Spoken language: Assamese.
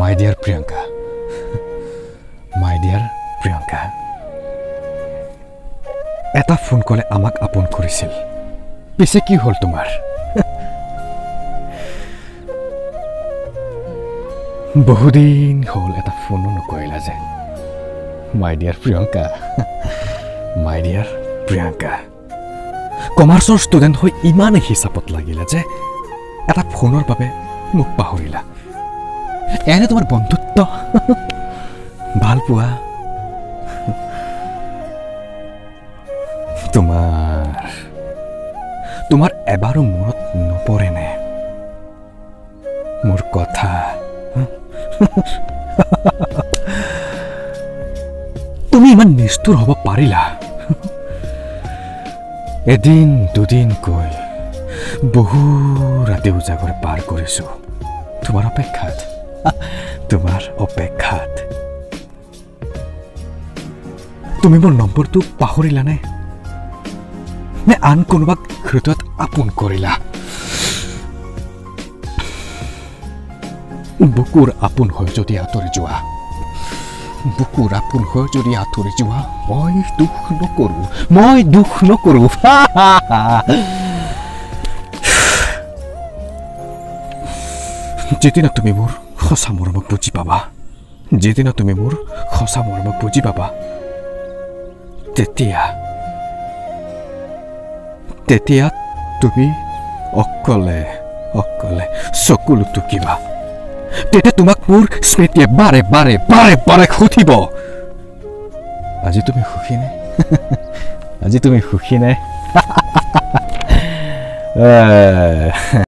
My dear Priyanka, my dear Priyanka, এটা ফোন কলে আমাক আপোন কৰিছিল, পিছে কি হ'ল তোমাৰ? বহুদিন হ'ল এটা ফোনো নকৰিলা যে। My dear Priyanka, my dear Priyanka, কমাৰ্চৰ ষ্টুডেণ্ট হৈ ইমান হিচাপত লাগিলা যে এটা ফোনৰ বাবে মোক পাহৰিলা। এনে তোমাৰ বন্ধুত্ব, ভাল পোৱা, তোমাৰ এবাৰো মূৰত নপৰেনে মোৰ কথা? তুমি ইমান নিষ্ঠুৰ হ'ব পাৰিলা? এদিন দুদিনকৈ বহু ৰাতি উজাগৰে পাৰ কৰিছো তোমাৰ অপেক্ষাত, তোমাৰ অপেক্ষাত। তুমি মোৰ নম্বৰটো পাহৰিলানে নে আন কোনোবাক হৃদয়ত আপোন কৰিলা? বুকুৰ আপোন হৈ যদি আঁতৰি যোৱা, বুকুৰ আপোন হৈ যদি আঁতৰি যোৱা, মই দুখ নকৰোঁ, মই দুখ নকৰোঁ। যিদিনা তুমি মোৰ সঁচা মৰমক বুজি পাবা, যিদিনা তুমি মোৰ সঁচা মৰমক বুজি পাবা, তেতিয়া তেতিয়া তুমি অকলে অকলে চকুলো টুকিবা। তেতিয়া তোমাক মোৰ স্মৃতিয়ে বাৰে বাৰে বাৰে বাৰে সুধিব, আজি তুমি সুখী নে? আজি তুমি সুখী নে?